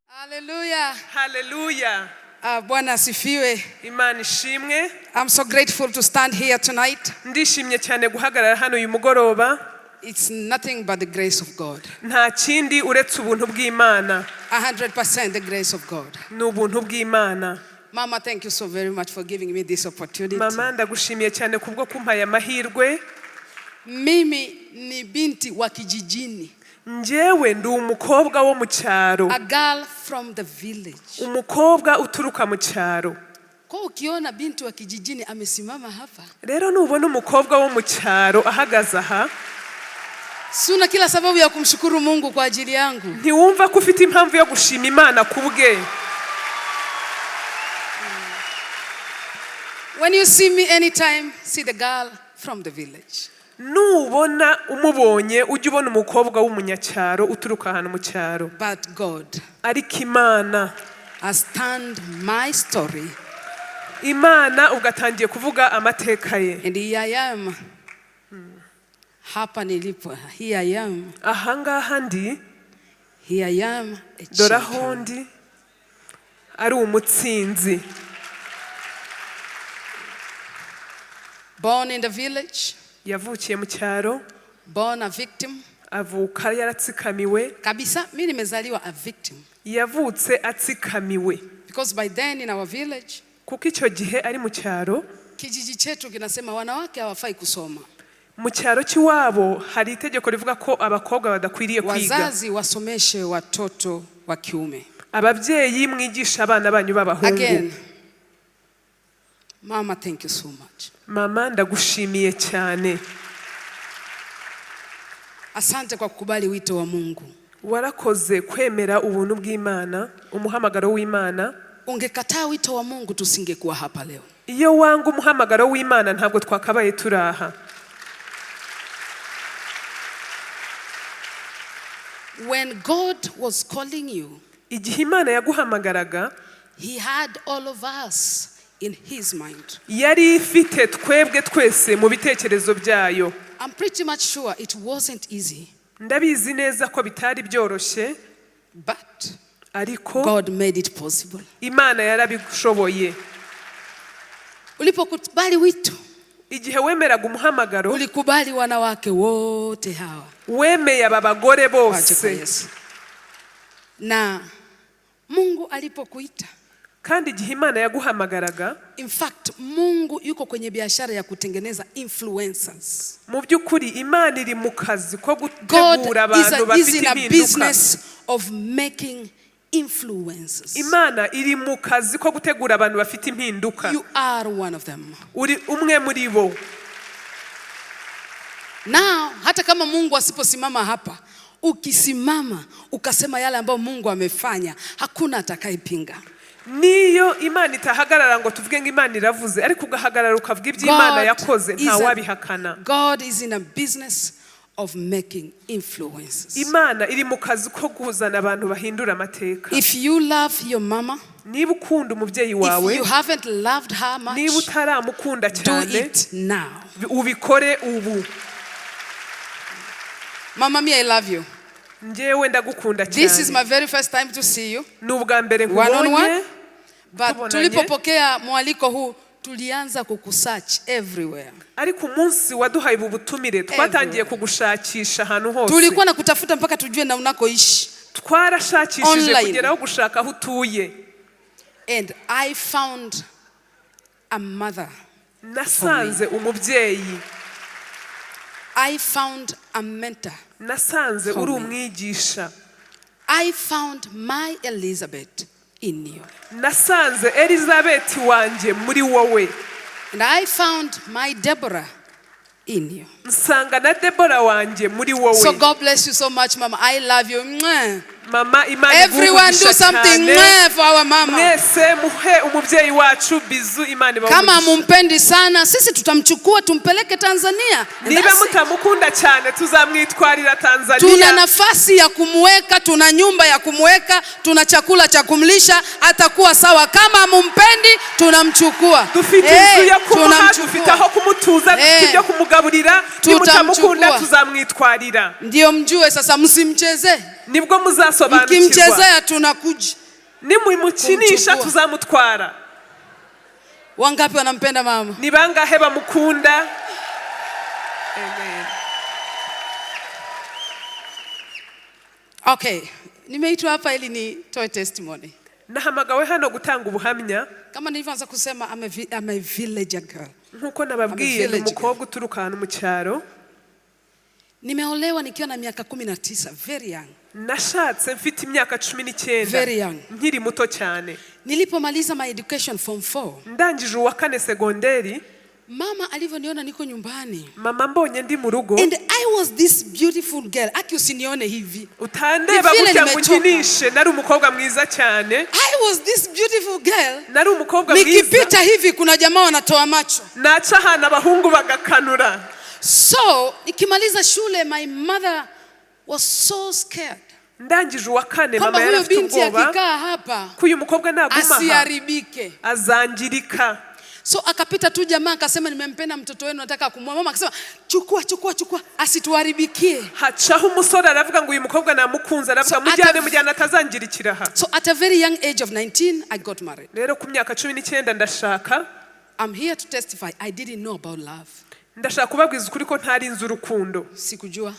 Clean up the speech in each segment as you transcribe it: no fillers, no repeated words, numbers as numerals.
Hallelujah. Haleluya. Bwana asifiwe. Imana ishimwe. I'm so grateful to stand here tonight. Ndishimye cyane guhagarara hano uyu mugoroba. It's nothing but the grace of God. Nta kindi uretse ubuntu bw'Imana. 100% the grace of God. Ni ubuntu bw'Imana. Mama, thank you so very much for giving me this opportunity. Mama, ndagushimiye cyane kubwo kumpaye amahirwe. Mimi ni binti wa kijijini, Njyewe ndi umukobwa wo mu cyaro, a girl from the village. Umukobwa uturuka mu cyaro. Kwa ukiona binti wa kijijini amesimama hapa, Rero nubona umukobwa wo mu cyaro ahagaze aha, si una kila sababu ya kumshukuru Mungu kwa ajili yangu? Ntiwumva ko ufite impamvu yo gushima Imana ku bwe? When you see me anytime, see the girl from the village. Nubona umubonye ujye ubona umukobwa w'umunyacyaro uturuka ahantu mu cyaro. But God Ariko Imana has turned my story, Imana ubwo atangiye kuvuga amateka ye. And here I am. Hapa nilipo, here I am. Ahangaha ndi. Here I am, a Dore aho champion. ndi ari umutsinzi. Born in the village, Yavukiye mu cyaro, born a victim. Avuka yaratsikamiwe. Kabisa, mimi nimezaliwa a victim. Yavutse atsikamiwe. Because by then in our village, Kuko icyo gihe ari mu cyaro, kijiji chetu kinasema wanawake hawafai kusoma. Mu cyaro cy'iwabo hari itegeko rivuga ko abakobwa badakwiriye kwiga. Wazazi wasomeshe watoto wa kiume. Ababyeyi mwigisha abana banyu b'abahungu. Again, Mama, thank you so much. Mama, ndagushimiye cyane. Asante kwa kukubali wito wa Mungu. Warakoze kwemera ubuntu bw'Imana, umuhamagaro w'Imana. Ungekataa wito wa Mungu, tusingekuwa hapa leo. Iyo wanga umuhamagaro w'Imana ntabwo twakabaye turi aha. When God was calling you, Igihe Imana yaguhamagaraga, He had all of us in His mind. Yari ifite twebwe twese mu bitekerezo byayo. I'm pretty much sure it wasn't easy, Ndabizi neza ko bitari byoroshye, but ariko God made it possible. Imana yarabishoboye. Ulipokubali wito, Igihe wemeraga umuhamagaro, ulikubali wanawake wote hawa wemeye aba bagore waje kwa bose. Yesu. Na Mungu alipokuita, Kandi igihe Imana yaguhamagaraga, in fact, Mungu yuko kwenye biashara ya kutengeneza influencers. Mu by'ukuri Imana iri mu kazi ko God gutegura is, abantu a, is bafite in a impinduka. business of making influencers. Imana iri mu kazi ko gutegura abantu bafite impinduka. You are one of them. Uri umwe muri bo. Now, hata kama Mungu asiposimama hapa, ukisimama ukasema yale ambayo Mungu amefanya, hakuna atakayepinga. Niyo Imana itahagarara ngo tuvuge ngo Imana iravuze, ariko ugahagarara ukavuga ibyo Imana yakoze, is ntawabihakana. God is in a business of making influences. Imana iri mu kazi ko kuzana abantu bahindura amateka. If you love your mama, Niba ukunda umubyeyi if wawe, you haven't loved her niba much, utaramukunda do cyane, it now. Ubikore ubu. Mama, me, I love you. Njyewe ndagukunda This is cyane. my very first time to see you. Ni ubwa mbere One on nkubonye. one. But Tubonanye. tulipopokea mwaliko huu, tulianza kukusearch everywhere. Ariko umunsi waduhaye ubu butumire twatangiye kugushakisha ahantu hose. Tulikuwa na kutafuta mpaka tujue na unakoishi. Twarashakishije Online. kugera aho gushaka aho utuye. And I found a mother. Nasanze umubyeyi. I found a mentor. Nasanze For uri me. Umwigisha. I found my Elizabeth in you. Nasanze Elizabeth wanjye muri wowe. And I found my Deborah in you. Nsanga na Debora wanjye muri wowe. So God bless you so much, Mama. I love you. Mwah. Mama, Imana iguhe Everyone do umugisha something cyane. Mwah for our mama. Mwese muhe umubyeyi wacu bisou, Imana ibahe Kama umugisha. mumpendi sana, sisi tutamchukua tumpeleke Tanzania. And Niba that's it. mutamukunda cyane, tuzamwitwarira Tuna Tanzania. Nafasi ya kumweka, tuna nyumba ya kumweka, tuna chakula cha kumlisha, atakuwa sawa. Kama mumpendi, tunamchukua. Dufite Eh, inzu yo kumuha, tunamchukua. dufite aho kumutuza, dufite Eh. ibyo kumugaburira. Nimutamukunda, Tutamchukua. tuzamwitwarira. Ndio mjue sasa, msimchezee. Nibwo muzasobanukirwa. Mkimchezea tunakuja. Nimumukinisha, Kumchukua. tuzamutwara. Wangapi wanampenda mama? Ni bangahe bamukunda? Amen. Okay, nimeitwa hapa ili nitoe testimony. Nahamagawe hano gutanga ubuhamya. Kama nilivyoanza kusema, I'm a villager girl. Nk'uko nababwiye, ni village. Umukobwa uturuka ahantu mu cyaro. Nimeolewa nikiwa na miaka 19, very young. Nashatse mfite imyaka 19. Very young. Nkiri muto cyane. Nilipomaliza my education, form 4, Ndangije uwa kane segonderi, mama alivyoniona niko nyumbani. Mama mbonye ndi mu rugo. And I was this beautiful girl. Aki usinione hivi. Utandeba Ni vile gutya ngo nimechoka. unkinishe, nari umukobwa mwiza cyane. I was this beautiful girl. Nari umukobwa mwiza. Nikipita hivi kuna jamaa wanatoa macho. Naca ahantu abahungu bagakanura. So, nikimaliza shule, my mother was so scared. Ndangije uwa kane, Kwamba mama yari huyo afite binti ubwoba akikaa hapa ko uyu mukobwa naguma aha asiharibike. azangirika. So akapita tu jamaa akasema, nimempenda mtoto wenu, nataka kumwoa. Mama akasema, chukua, chukua, chukua, asituharibikie. Hacaho umusore aravuga ngo uyu mukobwa namukunze, aravuga So, mujyane, mujyane atazangirikira aha. So at a very young age of 19, I got married. Rero ku myaka 19 ndashaka. I'm here to testify. I didn't know about love. Ndashaka kubabwiza ukuri ko ntari nzi urukundo. Sikujua.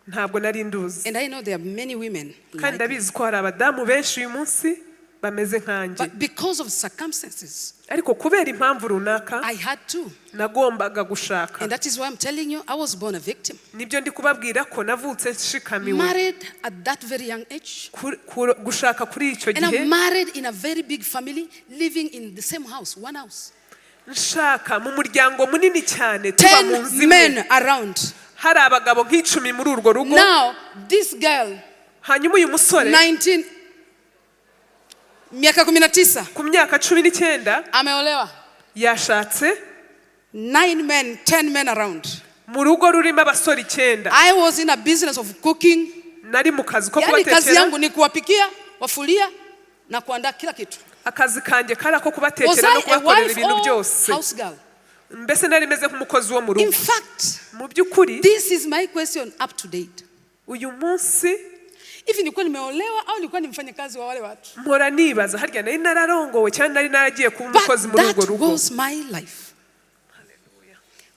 Ntabwo nari nduzi. And I know there are many women Kandi like me. ndabizi ko hari abadamu benshi uyu munsi bameze nkanjye. But because of circumstances, Ariko kubera impamvu runaka, I had to. nagombaga gushaka. And that is why I'm telling you, I was born a victim. Nibyo ndi kubabwira ko navutse nshikamiwe. Married at that very young age. Gushaka kuri icyo And gihe. I'm married in a very big family, living in the same house, one house. Nshaka mu muryango munini cyane, tuba mu 10 nzu imwe. Men around. Hari abagabo nk'icumi muri urwo rugo. Now, this girl, Hanyuma uyu musore, 19, miaka 19, ku myaka 19, ameolewa. yashatse. 9 men, 10 men around. Mu rugo rurimo abasore icyenda. I was in a business of cooking. Nari mu kazi ko Yaani kazi kubatekera. yangu ni kuwapikia, wafulia na kuandaa kila kitu. Akazi kanjye kari ako Was kubatekera no I a kubakorera wife ibintu or byose. house girl? Mbese nari meze nk'umukozi wo mu In rugo? fact, Mu by'ukuri, this is my question up to date. uyu munsi, Hivi nilikuwa nimeolewa au nilikuwa ni mfanyakazi wa wale watu? Mpora nibaza harya nari nararongowe cyangwa nari naragiye kuba But umukozi muri urwo that rugo. was my life.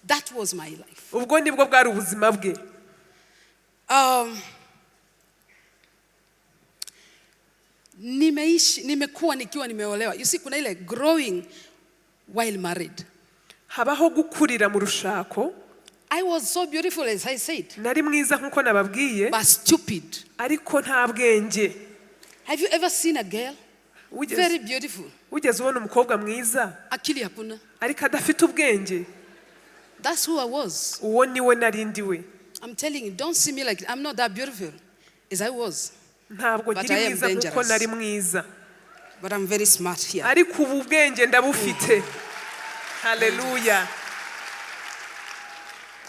That was my life. Ubwo nibwo bwari ubuzima bwe. Nimeishi, nimekuwa nikiwa nimeolewa. You see, kuna ile growing while married. Habaho gukurira mu rushako. I was so beautiful, as I said, Nari mwiza nk'uko nababwiye, but stupid. Ariko nta bwenge. Have you ever seen a girl very beautiful? Wigeze ubona umukobwa mwiza, Akili hakuna. ariko adafite ubwenge? That's who I was. Uwo niwe nari ndiwe. I'm telling you, don't see me like I'm not that beautiful as I was, Ntabwo But nkiri I am mwiza nk'uko dangerous. nari mwiza, but I'm very smart here. ariko ubu ubwenge ndabufite. Haleluya.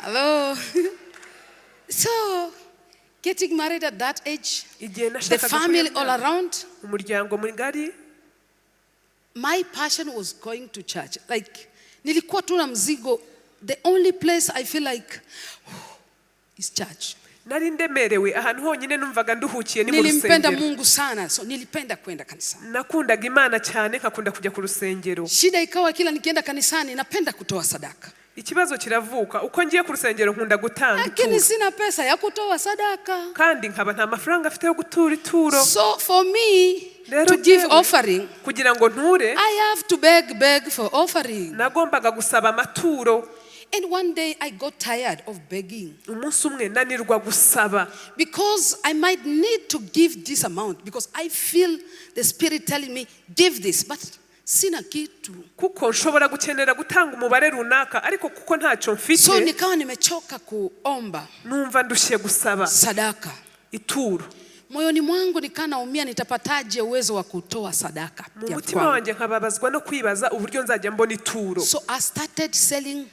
Hello. So, getting married at that age, Igihe the nashakaga family kuri all iyo myaka, around, umuryango mugari, my passion was going to church. Like, nilikuwa tu na mzigo. The only place I feel like is church. Nari ndemerewe, ahantu honyine numvaga nduhukiye ni mu Nilimpenda rusengero. Mungu sana, so nilipenda kwenda kanisani. Nakundaga Imana cyane, nkakunda kujya ku rusengero. Shida ikawa kila nikienda kanisani napenda kutoa sadaka, Ikibazo kiravuka, uko ngiye ku rusengero nkunda gutanga lakini ituro, sina pesa ya kutoa sadaka. Kandi nkaba nta mafaranga afite yo gutura ituro. So for me Rero to give jyewe, offering, kugira ngo nture, I have to beg, beg for offering. Nagombaga gusaba amaturo. And one day I got tired of begging Umunsi umwe nanirwa gusaba, because I might need to give this amount because I feel the Spirit telling me, give this, but sina kitu. Kuko nshobora gukenera gutanga umubare runaka, ariko kuko ntacyo mfite, So nikawa nimechoka kuomba numva ndushye gusaba sadaka. ituro. Moyoni mwangu nikaa naumia, nitapataje uwezo wa kutoa sadaka Mu ya mutima kwangu? Wanjye nkababazwa no kwibaza uburyo nzajya mbona ituro. So I started selling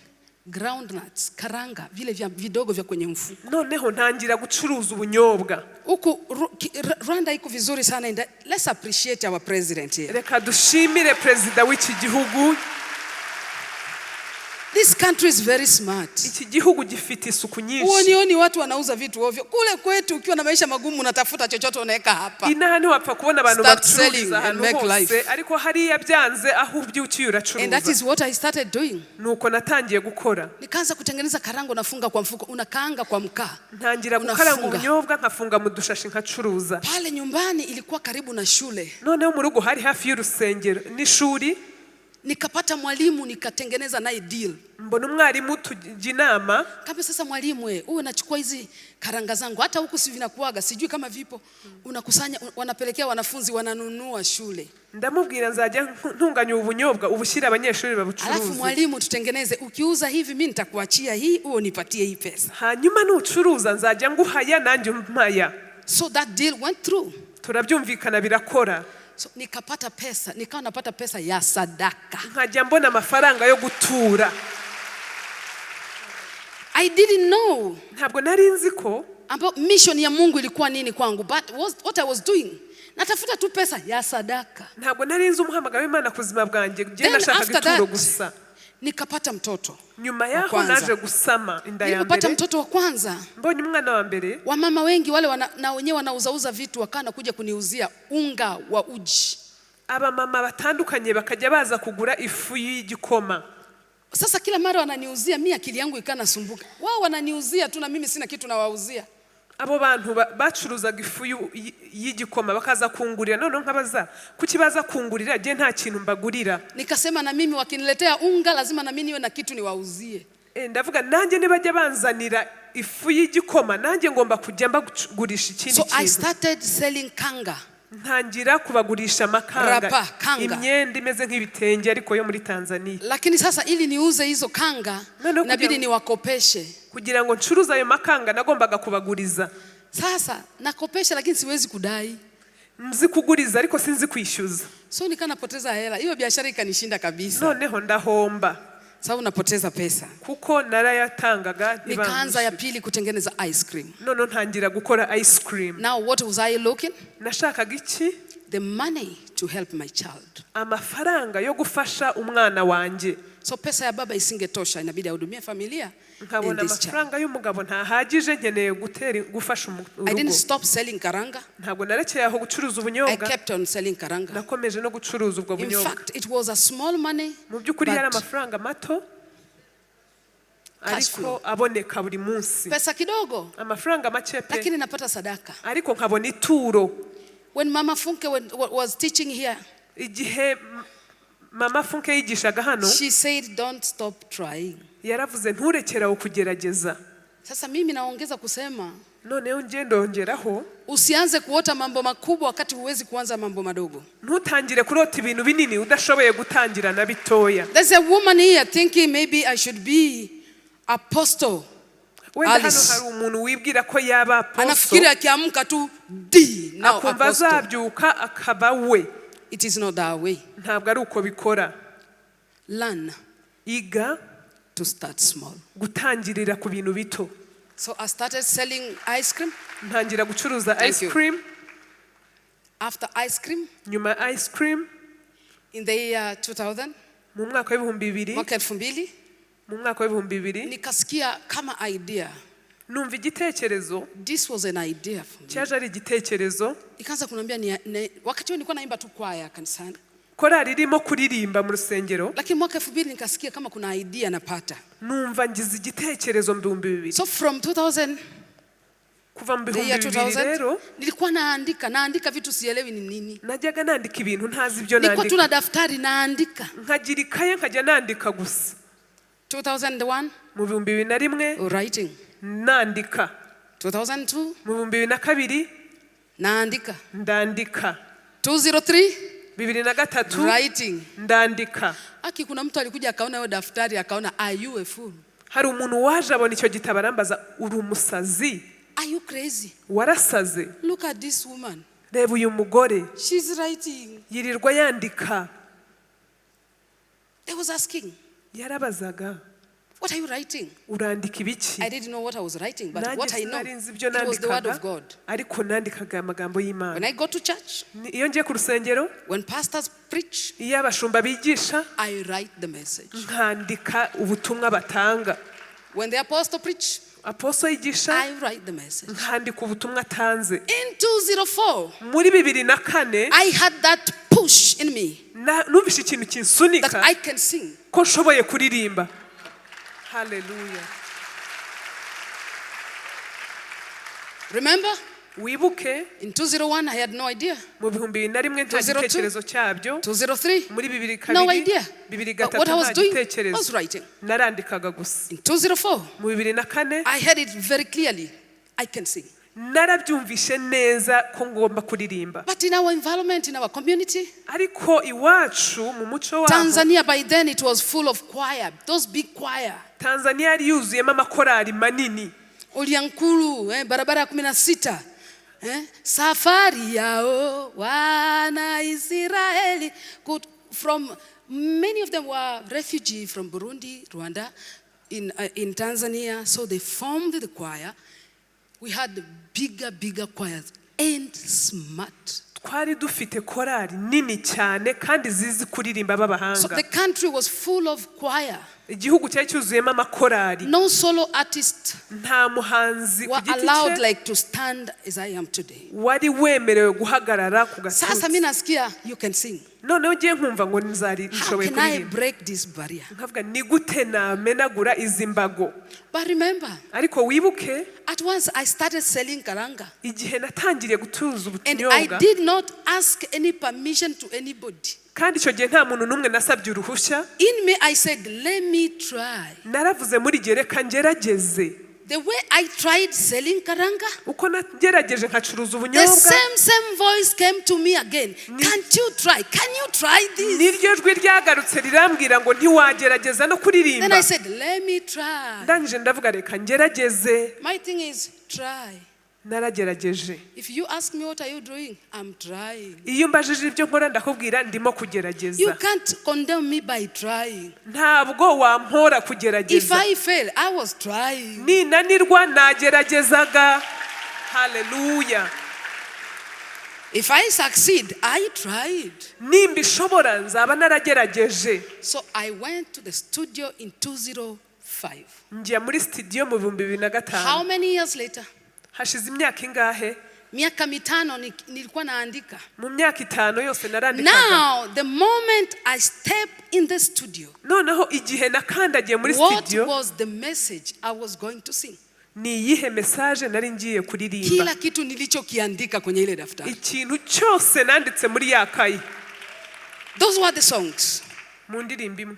groundnuts, karanga, vile vya vidogo vya kwenye mfuko. Noneho ntangira gucuruza ubunyobwa. Huku Rwanda iko vizuri sana. And let's appreciate our president here. Reka dushimire perezida w'iki gihugu. This country is very smart. Iki gihugu gifite isuku nyinshi. Huonioni watu wanauza vitu ovyo. Kule kwetu ukiwa na maisha magumu unatafuta chochote unaweka hapa. Inaha ntiwapfa kubona abantu Start selling bacururiza and ahantu make hose, life. Ariko hariya byanze aho ubyukiye And that uracuruza. is what I started doing. Nuko natangiye gukora. Nikaanza kutengeneza karango, nafunga kwa mfuko, unakaanga kwa mkaa. Ntangira gukaranga Unafunga. Ubunyobwa nkafunga mu dushashi nkacuruza. Pale nyumbani ilikuwa karibu na shule. Noneho mu rugo hari hafi y'urusengero n'ishuri. Nikapata mwalimu, nikatengeneza naye deal. Mbona umwarimu tujya inama. Kama sasa mwalimu, we, uwe nachukua hizi karanga zangu, hata huku si vinakuaga, sijui kama vipo. Unakusanya, wanapelekea wanafunzi, wananunua shule. Ndamubwira nzajya ntunganya ubu bunyobwa ubushyire abanyeshuri Alafu babucuruze. Mwalimu, tutengeneze, ukiuza hivi mimi nitakuachia hii, uwe unipatie hii pesa. Hanyuma nucuruza nzajya nguhaya nanjye umpaya. So that deal went through. Turabyumvikana birakora. So nikapata pesa, nikawa napata pesa ya sadaka. Nkajya mbona amafaranga yo gutura. I didn't know Ntabwo nari nzi ko ambao mission ya Mungu ilikuwa nini kwangu, but what I was doing, natafuta tu pesa ya sadaka. Ntabwo nari nzi umuhamagaro w'Imana ku buzima bwanjye njye Then nashakaga after ituro that, gusa. Nikapata mtoto Nyuma wa yaho kwanza. Naje gusama inda ya Nilipopata mbere. Mtoto wa kwanza, Mbonye umwana wa mbere, wamama wengi wale na wenyewe wanauzauza vitu wakawa nakuja kuniuzia unga wa uji. Abamama batandukanye bakajya baza kugura ifu y'igikoma. Sasa kila mara wananiuzia, mi akili yangu ikawa nasumbuka. Wao wananiuzia tu na mimi sina kitu nawauzia. Abo bantu bacuruzaga ifu y'igikoma bakaza kungurira noneho nkabaza kuki baza kungurira njye nta kintu mbagurira. Nikasema na mimi wakiniletea unga lazima na mimi niwe na kitu niwauzie. Eh, ndavuga nanjye nibajya banzanira ifu y'igikoma nanjye ngomba kujya mbagurisha ikindi So I kintu. started selling kanga. Ntangira kubagurisha amakanga, Rapa, kanga. Imyenda imeze nk'ibitenge ariko yo muri Tanzania. Lakini sasa ili niuze hizo kanga No, inabidi niwakopeshe. Kugira ngo ncuruze ayo makanga nagombaga kubaguriza. Sasa nakopesha lakini siwezi kudai. Nzi kuguriza ariko sinzi kwishyuza. So nikaa napoteza hela. Hiyo biashara ikanishinda kabisa. Noneho ndahomba. Sababu napoteza pesa. Kuko narayatangaga Nikaanza ya ntibanyishyure. Pili kutengeneza ice cream. Noneho ntangira gukora ice cream. Now what was I looking? Nashakaga iki? The money to help my child. Amafaranga yo gufasha umwana wanjye. So pesa ya baba isingetosha, inabidi ahudumie familia and Nkabona this child. Amafaranga y'umugabo ntahagije nkeneye gutera gufasha I didn't urugo. stop selling karanga. Ntabwo narekeye aho gucuruza I ubunyobwa. kept on selling karanga. Nakomeje no gucuruza ubwo In bunyobwa. fact, it was a small money, Mu by'ukuri yari but amafaranga mato cash ariko flow. Aboneka buri munsi. Pesa kidogo, Amafaranga make pe, lakini napata sadaka. Ariko nkabona ituro. When Mama Funke was teaching here, Igihe Mama Funke yigishaga hano, she said, "Don't stop trying." yaravuze nturekere aho kugerageza. Sasa mimi naongeza kusema Noneho njye ndongeraho, usianze kuota mambo makubwa wakati huwezi kuanza mambo madogo. Ntutangire kurota ibintu binini udashoboye gutangira na bitoya. There's a woman here thinking maybe I should be apostle. Wenda hano Alice. hari umuntu wibwira ko yaba apostle, Anafikiri akiamka tu D now akumva apostle. azabyuka akaba we. It is not that way. Ntabwo ari uko bikora. Learn Iga to start small. Gutangirira ku bintu bito. So I started selling ice cream. Ntangira gucuruza Thank ice you. cream. After ice cream, Nyuma ya ice cream, in the year 2000, mu mwaka w'ibihumbi bibiri, mwaka 2000, mu mwaka w'ibihumbi bibiri, nikasikia kama idea. Numva igitekerezo. This was an idea for me. Cyaje ari igitekerezo. Ikaanza kuniambia wakati huo nilikuwa naimba tu kwaya kanisani. Korali irimo kuririmba mu rusengero. Lakini mwaka 2000 nikasikia kama kuna idea napata. Numva ngize igitekerezo mu bihumbi bibiri. So from 2000, Kuva mu the bihumbi year bibiri 2000, rero, nilikuwa naandika vitu sielewi ni nini. Najyaga nandika ibintu ntazi ibyo Nilikuwa tu nandika. Na daftari naandika. Nkagira ikaye nkajya nandika gusa. 2001, Mu bihumbi bibiri na rimwe, writing. nandika. 2002, Mu bihumbi bibiri na kabiri, naandika. Ndandika. 203, Bibiri na gatatu, writing. ndandika. Aki kuna mtu alikuja akaona hiyo daftari akaona, "Are you a fool?" Hari umuntu waje abona icyo gitabo arambaza uri umusazi? Are you crazy? Warasaze. Look at this woman. Reba uyu mugore. She's writing. Yirirwa yandika. They was asking, Yarabazaga. What are you writing? Urandika ibiki? I didn't know what I was writing, but Nanjye what I know, sinari nzi ibyo it was the word nandikaga of God. ariko nandikaga amagambo When y'Imana. I go to church, Iyo ngiye ku rusengero, when pastors preach, iyo abashumba bigisha, I write the message. Nkandika ubutumwa batanga. When the apostle preach, Apostle yigisha, I write the message. Nkandika ubutumwa atanze. In 204, Muri 2004, I had that push in me numvise ikintu that kinsunika I can sing. Ko nshoboye kuririmba. Haleluya. Remember, Wibuke, in 201, I had no idea. Mu 2001 nta 202, gitekerezo cyabyo. 203, Muri bibiri no kabiri, idea. bibiri But gatatu what I was nta doing gitekerezo. was writing. Narandikaga gusa. In 204, Mu 2004, I had it very clearly. I can sing. Narabyumvishe neza ko ngomba kuririmba. But in our environment, in our community, Ariko iwacu mu muco waho, Tanzania by then it was full of choir, those big choir. Tanzania yari yuzuyemo amakorali manini. Uliankuru, barabara ya 16, safari yao wana Israeli from many of them were refugee from Burundi, Rwanda, in Tanzania. So they formed the choir. We had bigger, bigger choirs and smart. Twari dufite korali nini cyane kandi zizi kuririmba So b'abahanga. the country was full of choir. Igihugu cyari cyuzuyemo amakorali. No solo artist Nta muhanzi ku were giti allowed cye like to stand as I am today. wari wemerewe guhagarara ku Sasa gatuti. mimi nasikia you can sing. Noneho ngiye nkumva ngo nzari How nshoboye can I kuririmba. break this barrier? Nkavuga ni gute namenagura izi mbago? But remember, Ariko wibuke, at once I started selling karanga. Igihe natangiriye gutuza And I ubunyobwa, did not ask any permission to anybody. Kandi icyo gihe nta muntu n'umwe nasabye uruhushya. In me, I said, let me try. Naravuze muri gihe reka ngerageze. The way I tried selling karanga, Uko nagerageje nkacuruza the ubunyobwa, same voice came to me again. Can't you try? Can you try this? Niryo jwi ryagarutse rirambwira ngo ntiwagerageza no Then kuririmba? I said, let me try. Ndangije ndavuga reka ngerageze. My thing is, try. Naragerageje. If you ask me what are you doing, I'm trying. Iyo mbajije ibyo nkora ndakubwira ndimo You kugerageza. can't condemn me by trying. Ntabwo wampora If kugerageza. I fail, I was trying. Ninanirwa nageragezaga. Haleluya. If I succeed, I tried. Nimba ishobora nzaba naragerageje. So I went to the studio in 205. Njya muri studio mu bihumbi bibiri na How gatanu. many years later? Hashize imyaka ingahe? Miaka mitano nilikuwa naandika. Mu myaka 5 yose narandikaga. Now, the moment I step in the studio, Noneho igihe nakandagiye muri what studio, was the message I was going to sing? Ni iyihe message nari ngiye kuririmba? Kila kitu nilichokiandika kwenye ile daftari. Ikintu cyose nanditse muri ya kayi. Those were the songs. Mu ndirimbo imwe.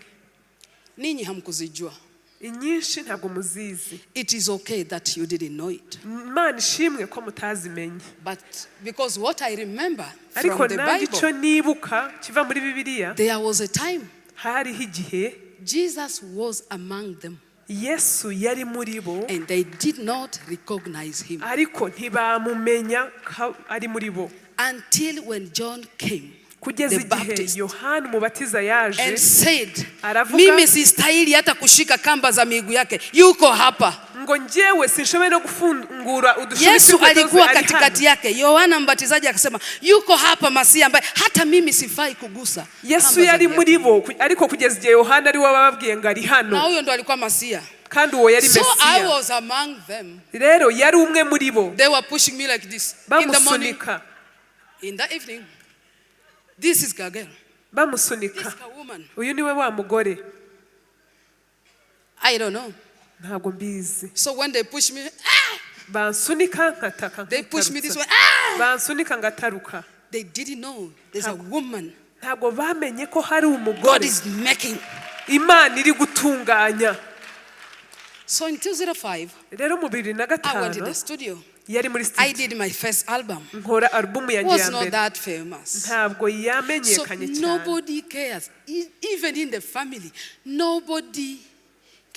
Ninyi hamkuzijua. Inyinshi ntabwo muzizi. It is okay that you didn't know it. Imana ishimwe ko mutazimenye. But because what I remember Ariko from the nanjye icyo Bible, nibuka kiva muri Bibiliya, there was a time hariho igihe Jesus was among them Yesu yari muri bo, and they did not recognize him ariko ntibamumenya ko ari muri bo, until when John came, kugeza the igihe Baptist, Yohana Umubatiza yaje and said, aravuga, mimi sistahili hata kushika kamba za miguu yake, yuko hapa. Ngo njyewe sinshoboye no gufungura udushumi Yesu tw'inkweto ze, alikuwa ari katikati hano. yake. Yohana Mbatizaji akasema, yuko hapa Masihi ambaye hata mimi sifai kugusa Yesu kamba za yari viatu. muri bo ariko kugeza igihe Yohana ari we wababwiye ngo ari Na hano. huyo ndo alikuwa Masia. Kandi uwo yari So I Mesiya. was among them. Rero yari umwe muri bo. They were pushing me like this in the morning, Bamusunika. in the evening. This is Gagel. This Bamusunika. is a woman. Uyu niwe wa mugore. I don't know. Ntabwo mbizi. So when they push me, ah, Bansunika nkataka they push me this nkitarutsa. way. Ah! Bansunika ngataruka. They didn't know there's a woman Ntabwo bamenye ko hari God umugore is making. Imana iri gutunganya. So in 2005, Rero mu bibiri na I went to gatanu the studio. yari muri I studio. did my first album. Nkora alubumu yanjye Was ya not mbere. that famous. Ntabwo So yamenyekanye cyane. nobody cares. Even in the family, nobody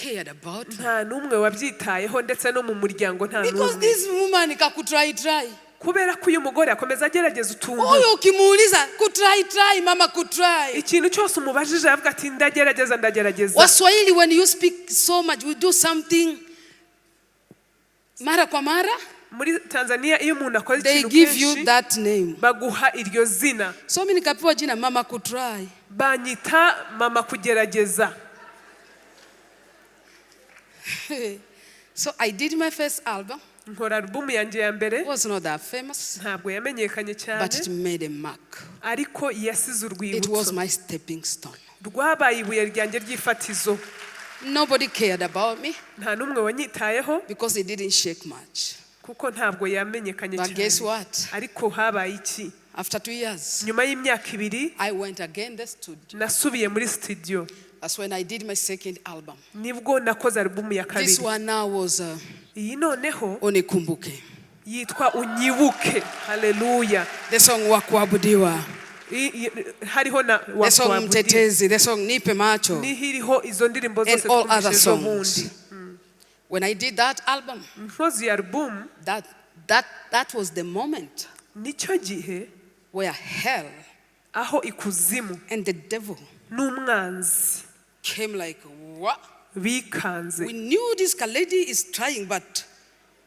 cared about me. Nta n'umwe wabyitayeho, ndetse no mu muryango nta Because n'umwe. This woman kakutry try. Kubera ko uyu mugore akomeza agerageza utuntu. Huyu ukimuuliza, kutry try, mama kutry. Ikintu cyose umubajije avuga ati ndagerageza, ndagerageza. Waswahili, when you speak so much, we do something mara kwa mara, Muri Tanzania iyo umuntu akoze they ikintu give you kenshi that name. baguha iryo zina. So mimi nikapewa jina mama kutry. Banyita mama kugerageza. So I did my first album. Nkora alubumu yanjye ya mbere. It was not that famous, Ntabwo yamenyekanye cyane, but it made a mark. ariko yasize It was urwibutso. My stepping stone. Rwabaye ibuye ryanjye ry'ifatizo. Nobody cared about me Nta n'umwe wanyitayeho because it didn't shake much. kuko ntabwo yamenyekanye But guess cyane. what? Ariko habaye iki? After 2 years, Nyuma y'imyaka 2 I went again the studio. nasubiye muri studio. That's when I did my second album. Nibwo nakoze alubumu ya This kabiri. one now was Iyi noneho Unikumbuke. Yitwa Unyibuke, haleluya. The song Wakuabudiwa. Hariho na The song Wakuabudiwa. Mtetezi. The song Nipe Macho. Niho iriho izo ndirimbo And zose all twumvise other ejo songs. bundi. When I did that album, Nkoze iyo alubumu, that was the moment nicyo gihe where hell aho ikuzimu and the devil n'umwanzi came like, "What? bikanze. We knew this lady is trying, but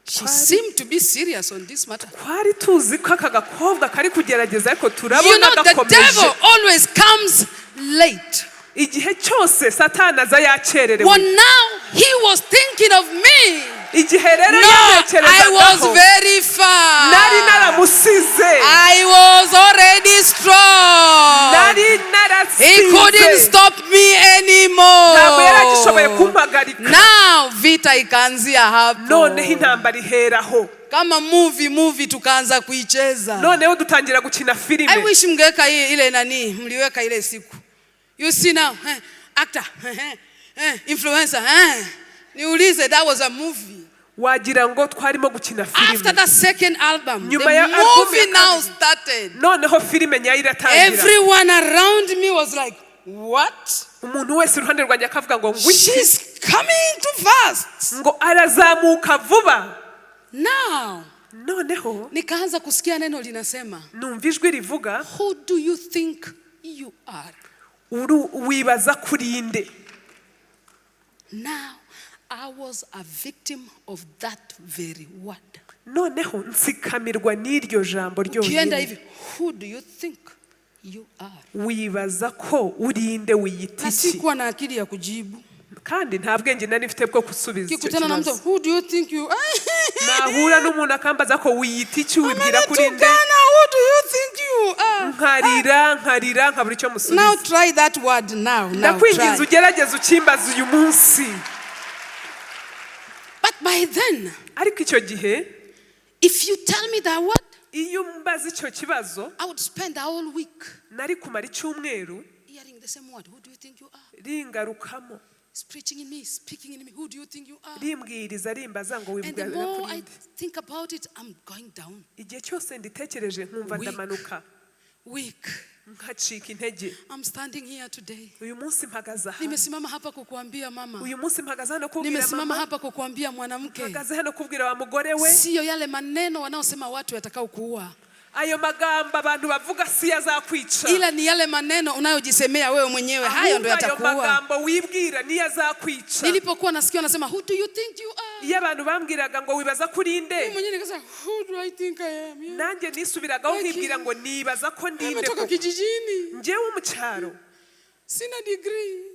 she Kwari- seemed to be serious on this matter." Twari tuzi ko aka gakobwa kari kugerageza, ariko You turabona know, the gakomeje. Devil always comes late. Igihe cyose Satani aza yakererewe. Well, now he was thinking of me. Igihe rero No, I was yantekerezagaho very far. nari naramusize. I was already strong. Nari He couldn't naratsinze. Stop me anymore. Ntabwo yari agishoboye kumpagarika. Now vita ikaanzia hapo. Noneho intambara iheraho. Kama movie movie tukaanza kuicheza. Noneho dutangira gukina I filime. Wish mngeweka hii ile nani mliweka ile siku. You see now, actor, influencer, eh. Niulize, that was a movie. Wagira ngo twarimo gukina After filime. the second album, Nyuma the ya album movie ya now kabiri. started. Noneho filime nyayo iratangira. Everyone around me was like, "What? Umuntu wese iruhande rwanjye akavuga ngo ngwiki? She's coming too fast." Ngo arazamuka vuba. Now, Noneho nikaanza kusikia neno linasema, numva ijwi rivuga, "Who do you think you are?" Uru wibaza kuri nde? Now, I was a victim of that very word. Noneho ntsikamirwa n'iryo jambo Ukienda ryonyine. Hivi, "Who do you think you are?" Wibaza ko uri nde, wiyita Na iki? sikuwa na akili ya kujibu. Kandi nta bwenge nari mfite bwo gusubiza icyo Kikutana na mtu, kibazo. "Who do you think you are?" Nahura n'umuntu akambaza ko wiyita iki, wibwira kuri nde? Amenitukana, "Who do you think you are?" Nkarira, nkarira, nkabura icyo Now musubiza. Try that word now. Now Ndakwinginze try. ugerageze ukimbaza uyu munsi. But by then, Ariko icyo gihe, if you tell me that word, iyo umbaza icyo kibazo, I would spend the whole week nari kumara icyumweru hearing the same word. "Who do you think you are?" ringarukamo. It's preaching in me, speaking in me. "Who do you think you are?" Rimbwiriza rimbaza ngo And the wibwira more kuri I nde? Think about it, I'm going down. Igihe cyose nditekereje nkumva Weak. ndamanuka. Weak. Nkacika intege. I'm standing here today. Uyu munsi mpagaze aha. Nimesimama hapa kukuambia mama. Uyu munsi mpagaze hano kubwira Nimesimama mama. Hapa kukuambia mwanamke. Mpagaze hano kubwira wa mugore we. Siyo yale maneno wanaosema watu yatakao kuua. Ayo magambo abantu bavuga si yo azakwica, Ila ni yale maneno unayojisemea wewe mwenyewe, hayo ndo ahubwo ayo yatakuua. Magambo wibwira niyo azakwica. Nilipokuwa nasikia wanasema, "Who do you think you are?" Iyo abantu bambwiraga ngo wibaza kuri nde, Mimi mwenyewe nikasema, "Who do I think I am?" Yeah. nanjye nisubiragaho Like, nkibwira ngo nibaza ko ndinde Nimetoka koko? Kijijini. Njyewe mu cyaro, Sina degree.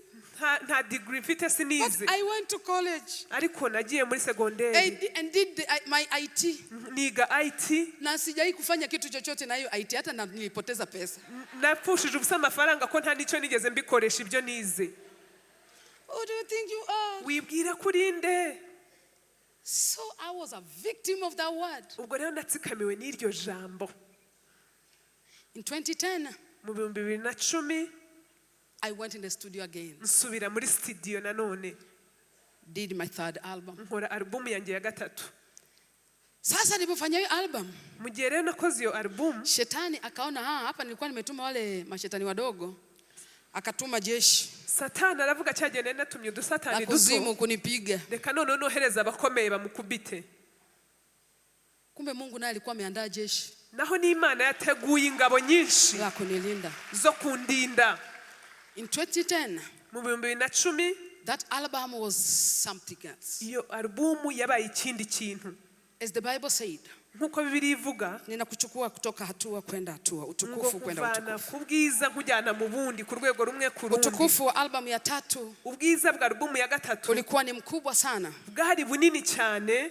Nta degree mfite, But sinize. I went to college Ariko nagiye muri segonderi and did my IT. niga IT. Na sijawahi kufanya kitu chochote na hiyo IT, hata nilipoteza pesa. Napfushije ubusa amafaranga ko nta n'icyo nigeze mbikoresha ibyo nize. "Who do you think you are?" Wibwira kuri nde? So I was a victim of that word. Ubwo rero natsikamiwe n'iryo jambo. In 2010, Mu 2010, I went in the studio again, nsubira muri studio nanone, did my third album. Nkora alubumu yanjye ya gatatu. Sasa nilipofanya hiyo album, Mu gihe rero nakoze iyo alubumu, shetani akaona, "Ah, hapa nilikuwa nimetuma wale mashetani wadogo, Akatuma jeshi Satani aravuga cyagihe nari natumye la udusatani duto kuzimu kunipiga. Reka noneho nohereza abakomeye bamukubite. Kumbe Mungu naye alikuwa ameandaa jeshi Naho n'Imana yateguye ingabo nyinshi la kunilinda. Zo kundinda. In 2010, Mu 2010, that album was something else. Iyo alubumu yabaye ikindi kintu. As the Bible said, Nk'uko Bibiliya ivuga, ninakuchukua kutoka hatua kwenda hatua, ngo utukufu kwenda kuvana utukufu. ku bwiza nkujyana mu bundi ku rwego rumwe ku rundi. Utukufu wa albamu ya tatu Ubwiza bwa alubumu ya gatatu ulikuwa ni mkubwa sana. Bwari bunini cyane.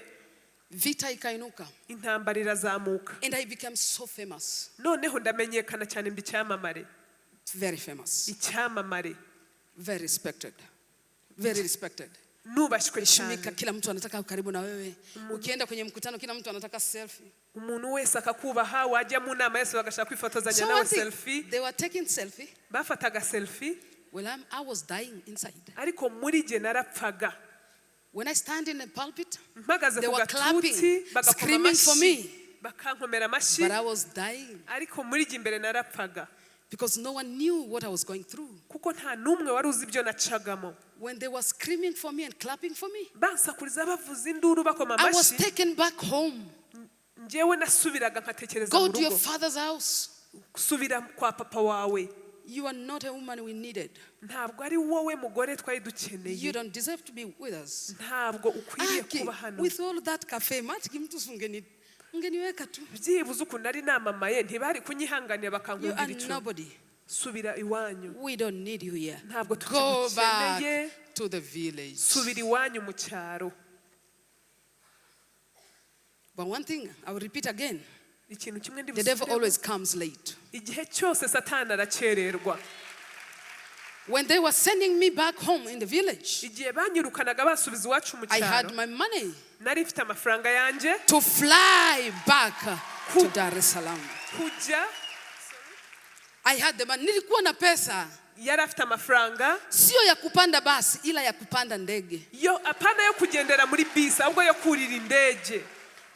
Vita ikainuka Intambara irazamuka. And I became so famous, Noneho ndamenyekana cyane mba icyamamare. Very famous, Icyamamare. Very respected, very respected. Nubashywe Heshimika, cyane. kila mtu anataka karibu na wewe. Ukienda kwenye mkutano, kila mtu anataka selfie. Umuntu wese akakubaha wajya mu nama yose bagashaka kwifotozanya So nawe one thing, selfie. They were taking selfie. Bafataga selfie. Well, I was dying inside. Ariko muri jye narapfaga. When I stand in the pulpit, Mpagaze they ku were gatuti clapping, bagakoma screaming for amashyi me. Bakankomera amashyi. But I was dying Ariko muri jye imbere narapfaga because no one knew what I was going through. Kuko nta n'umwe wari uzi ibyo nacagamo. When they were screaming for me and clapping for me, Bansakuriza bavuza induru bakoma I was amashyi taken back home. Njyewe nasubiraga nkatekereza Go mu to your rugo. Father's house. Subira kwa papa wawe. You are not a woman we needed. Ntabwo ari wowe mugore twari dukeneye. You don't deserve to be with us. Ntabwo ukwiriye Aki, kuba hano. With all that cafe, matiki mtu ungeniweka tu. Byibuze ukuntu nari namamaye ntibari kunyihanganira You bakankundira are icyo. Nobody. Subira iwanyu. We don't need you here. Ntabwo Go back tukigukeneye. To the village. Subira iwanyu mu cyaro. But one thing, I will repeat again. Ikintu kimwe ndi The devil busubiremo. Always comes late. Igihe cyose Satani arakererwa. When they were sending me back home in the village, Igihe banyirukanaga basubiza iwacu mu I had cyaro my money nari mfite amafaranga yanjye to fly back to Dar es Salaam. Kujya I had the money. Nilikuwa na pesa yari afite amafaranga sio ya kupanda basi ila ya kupanda ndege. Yo apana yo kugendera muri bisi ahubwo yo kurira indege.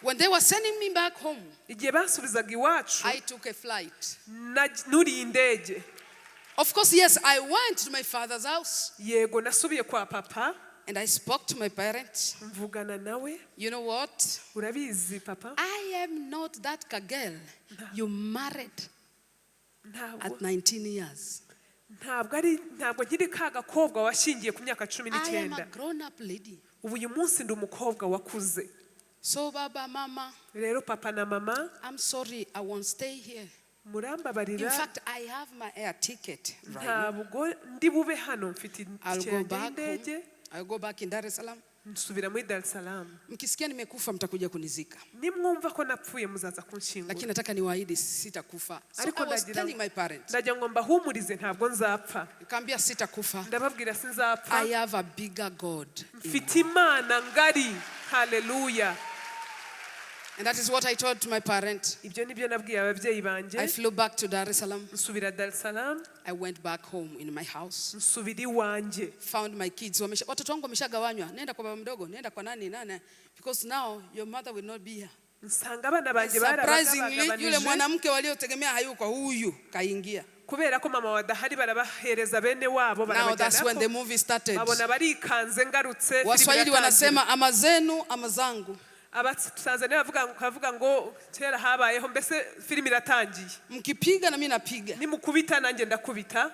When they were sending me back home, Igihe basubizaga iwacu I took a flight. Nuriye indege. Of course, yes, I went to my father's house Yego nasubiye kwa papa and I spoke to my parents. Mvugana nawe. You know what? Urabizi papa, I am not that girl you married ntabwo at 19 years. Ntabwo ari ntabwo nkiri ka gakobwa washyingiye ku myaka cumi I am a n'icyenda. Grown up lady. Ubu uyu munsi ndi umukobwa wakuze. So, Baba, Mama, Rero papa na mama, I'm sorry, I won't stay here. In murambabarira. Fact, I have my air ticket right now. Ntabwo ndi bube hano mfite I'll itike go yanjye back y'indege. home. I'll go back in Dar es Salaam. Nsubira muri Dar es Salaam. Mkisikia nimekufa mtakuja kunizika. Nimwumva ko napfuye muzaza kunshingura. Lakini nataka niwaahidi sitakufa. So Ariko I was ndagira telling my parents. Ndagira ngo mbahumurize ntabwo nzapfa. Nikamwambia sitakufa. Ndababwira sinzapfa. I have a bigger God. Mfite Imana ngari haleluya. And that is what I told to my parents. Ibyo nibyo nabwiye ababyeyi banjye. I flew back to Dar es Salaam. Nsubira Dar es Salaam. I went back home in my house. Nsubira iwanjye. Found my kids. Watoto wangu wameshagawanywa. Nenda kwa baba mdogo, nenda kwa nani nani. Because now your mother will not be here. Nsanga abana banjye Surprisingly, yule barabagabanije mwanamke waliotegemea hayuko huyu kaingia. Kubera ko mama wadahari barabahereza bene wabo Now that's when the barabajyana movie started. Babona barikanze ngarutse filime Waswahili iratangira. Wanasema ama zenu ama zangu. Abatanzania bavuga ngo kera habayeho mbese filime iratangiye. Mkipiga na mimi napiga. Nimukubita nanjye ndakubita.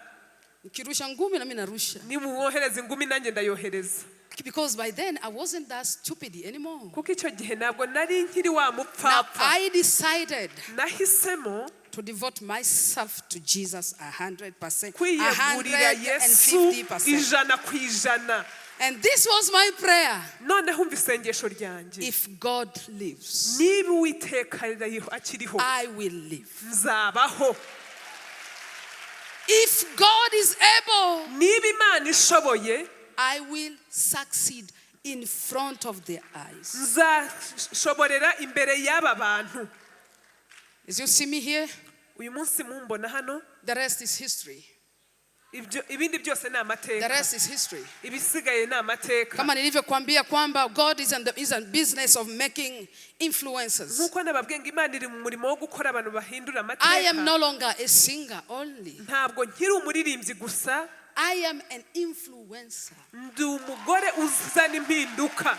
Mkirusha ngumi na mimi narusha. Nimwohereza ingumi nanjye ndayohereza. Because by then I wasn't that stupid anymore. Kuko icyo gihe ntabwo nari nkiri wa Now mupfapfa. I decided Nahisemo to devote myself to Jesus 100%. Kwiyegurira Yesu 150%. 100%. And this was my prayer. Noneho umva isengesho ryanjye. If God lives, Niba Uwiteka akiriho, I will live. Nzabaho. If God is able, Niba Imana ishoboye, I will succeed in front of their eyes. Nzashoborera imbere y'aba bantu. As you see me here, Uyu munsi mumbona hano, the rest is history. Ibyo ibindi byose ni The amateka. rest is history. Ibisigaye ni amateka. Kama nilivyokuambia kwamba God is in business of making influencers. Nk'uko nababwiye ngo Imana iri mu murimo wo gukora abantu bahindura I amateka. am no longer a singer only. Ntabwo nkiri umuririmbyi gusa. I am an influencer. Ndi umugore uzana impinduka.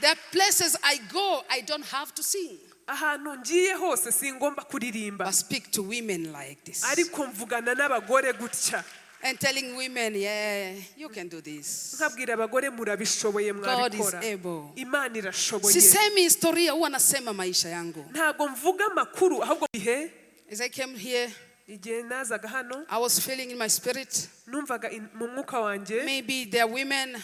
There are places I go, I don't have to sing. Ahantu ngiye hose singomba kuririmba. But speak to women like this. Ariko mvugana n'abagore gutya. And telling women, "Yeah, you can do this." Nkabwira abagore murabishoboye. God is Mwabikora. able. Imana irashoboye. Sisemi historia, huwa nasema maisha yangu. Ntabwo mvuga amakuru ahubwo ihe. As I came here, Igihe nazaga hano, I was feeling in my spirit, numvaga mu mwuka wanjye, maybe there are women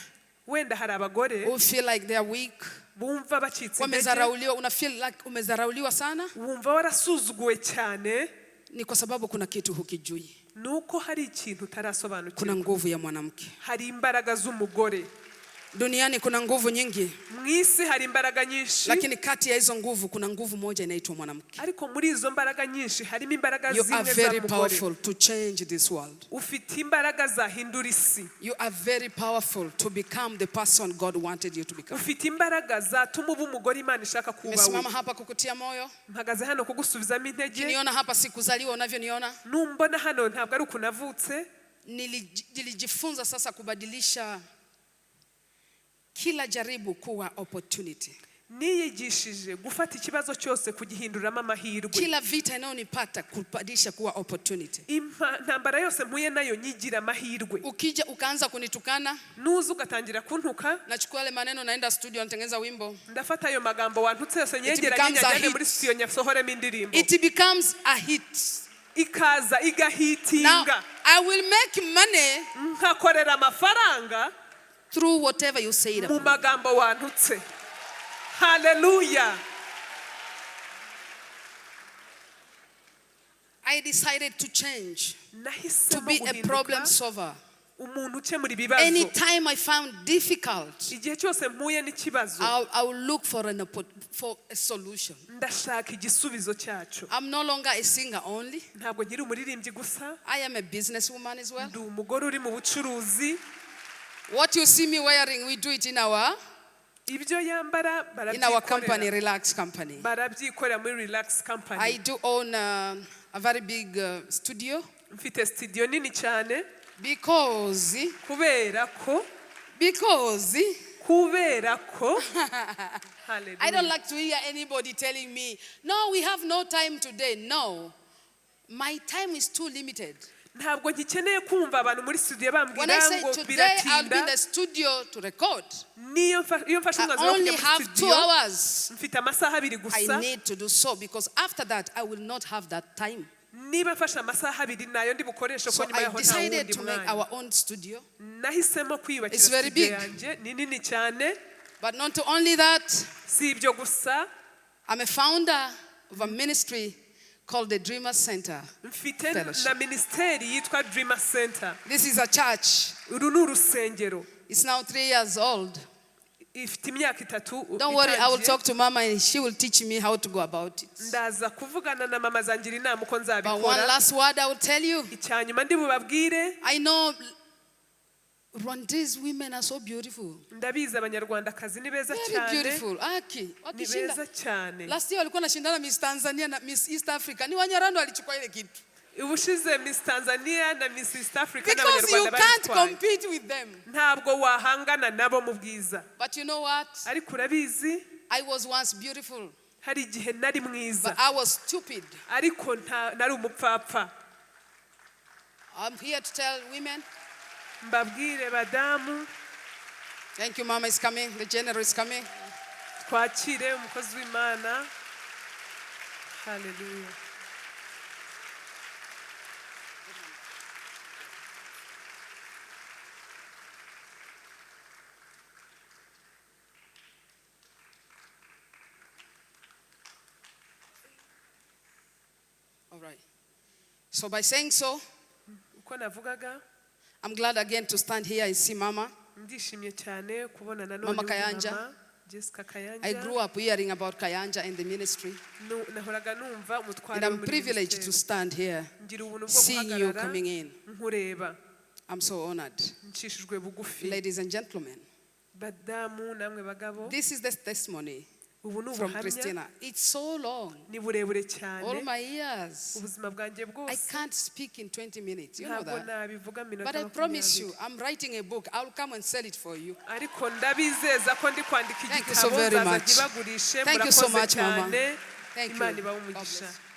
wenda hari abagore who feel like they are weak. bumva bacitse intege. Wamezarauliwa, una feel like umezarauliwa sana. Wumva warasuzuguwe cyane. Ni kwa sababu kuna kitu hukijui. Ni uko hari ikintu Kuna utarasobanukirwa. nguvu ya mwanamke. Hari imbaraga z'umugore. Duniani kuna nguvu nyingi, Mu isi hari imbaraga nyinshi, lakini kati ya hizo nguvu kuna nguvu moja inaitwa mwanamke. ariko muri izo mbaraga nyinshi harimo imbaraga You are zimwe very z'umugore. powerful to change this world. Ufite imbaraga zahindura isi. You are very powerful to become the person God wanted you to become. Ufite imbaraga zatuma uba umugore Imana ishaka kuba we. Nimesimama hapa kukutia moyo. Mpagaze hano kugusubizamo intege. Ukiniona hapa sikuzaliwa unavyoniona. Numbona hano ntabwo ari uku navutse. Nilijifunza sasa kubadilisha kila jaribu kuwa opportunity. Niyigishije gufata ikibazo cyose kugihinduramo amahirwe. Kila vita inayonipata kubadilisha kuwa opportunity. Intambara yose mpuye nayo nyigira amahirwe. Ukija ukaanza kunitukana, Nuza ugatangira kuntuka, nachukua yale maneno naenda studio natengeneza wimbo. Ndafata ayo magambo wantutse yose nyegeranye Becomes a nyajyane hit. muri studio nyasohoremo indirimbo. It becomes a hit. Ikaza Now igahitinga. I will make money Nkakorera amafaranga through whatever you say mu about me. magambo wantutse. Haleluya. I decided to change, to Nahisemo be a problem guhinduka solver. umuntu ukemura ibibazo. Anytime I found difficult, Igihe cyose mpuye n'ikibazo, I will look for a solution. Ndashaka igisubizo cyacyo. I'm no longer a singer only. Ntabwo nkiri umuririmbyi gusa. I am a businesswoman as well. Ndi umugore uri mu bucuruzi. What you see me wearing, we do it Ibyo yambara in our company, barabyikorera. Relax Company. Barabyikorera muri Relax I Company. do own a very big studio Mfite studio nini cyane. because Kubera ko because kubera ko I Hallelujah. don't like to hear anybody telling me, "No, we have no time today." No. My time is too limited. Ntabwo ngikeneye kumva abantu muri studio When bambwira I say ngo today I'll be in biratinda. the studio to record, Niyo iyo mfashe I umwanzuro wo only kujya muri have 2 studio, hours. mfite amasaha 2 I gusa. need to do so because after that I will not have that time. Niba mfashe amasaha 2 nayo ndi bukoreshe ko So nyuma I yaho nta decided wundi to make mwanya. our own studio. Nahisemo kwiyubakira It's very studio big. yanjye. Ni nini cyane. But not only that, Si ibyo gusa, I'm a founder of a ministry called the Dreamer Center mfite Fellowship. na minisiteri yitwa Dreamer Center. This is a church. Uru ni urusengero. It's now 3 years old. Ifite imyaka 3 Don't worry, I will itangiye. talk to Mama and she will teach me how to go about it. Ndaza kuvugana na mama zangira inama uko But one nzabikora. last word I will tell you. Icya nyuma ndi bubabwire, I know Rwandese women are so beautiful. Ndabizi abanyarwandakazi ni beza Very cyane. beautiful. Aki, Ni wakishinda. beza cyane. Last year walikuwa nashindana Miss Tanzania na Miss East Africa. Ni Wanyarwanda walichukua ile kitu. Ubushize Miss Tanzania na Miss East Africa Because you n'abanyarwanda can't babitwaye. compete with them. Ntabwo wahangana nabo mu bwiza. But you know what? Ariko urabizi, I was once beautiful, hari igihe nari mwiza, but I was stupid. Ariko nari umupfapfa. I'm here to tell women. Mbabwire badamu. Thank you, Mama is coming. The general is coming. Twakire umukozi w'Imana. Haleluya. All right. So by saying so, Uko navugaga, I'm glad again to stand here and see Mama. Ndishimye cyane kubona nanone Mama uyu Kayanja. mama Jessica I Kayanja. Grew up hearing about Kayanja and the ministry. Nahoraga numva umutware And wo I'm muri privileged to ministeri. Stand here Ngira ubuntu bwo seeing you guhagarara coming in. nkureba. I'm so honored. Ncishijwe bugufi. Ladies and gentlemen, Badamu namwe bagabo, this is the testimony ubu ni from ubuhamya. Christina. It's so long. Ni burebure cyane. All my years. Ubuzima bwanjye I bwose. Can't speak in 20 minutes. You know Ntabwo that. nabivuga But minota I promise you, 20. I'm writing a book. I'll come and sell it for you. Ariko ndabizeza ko ndi kwandika Thank you so igitabo, very nzaza much. nkibagurishe. Thank you so Murakoze much, Mama. cyane. Thank you. Imana ibahe God umugisha. Bless you.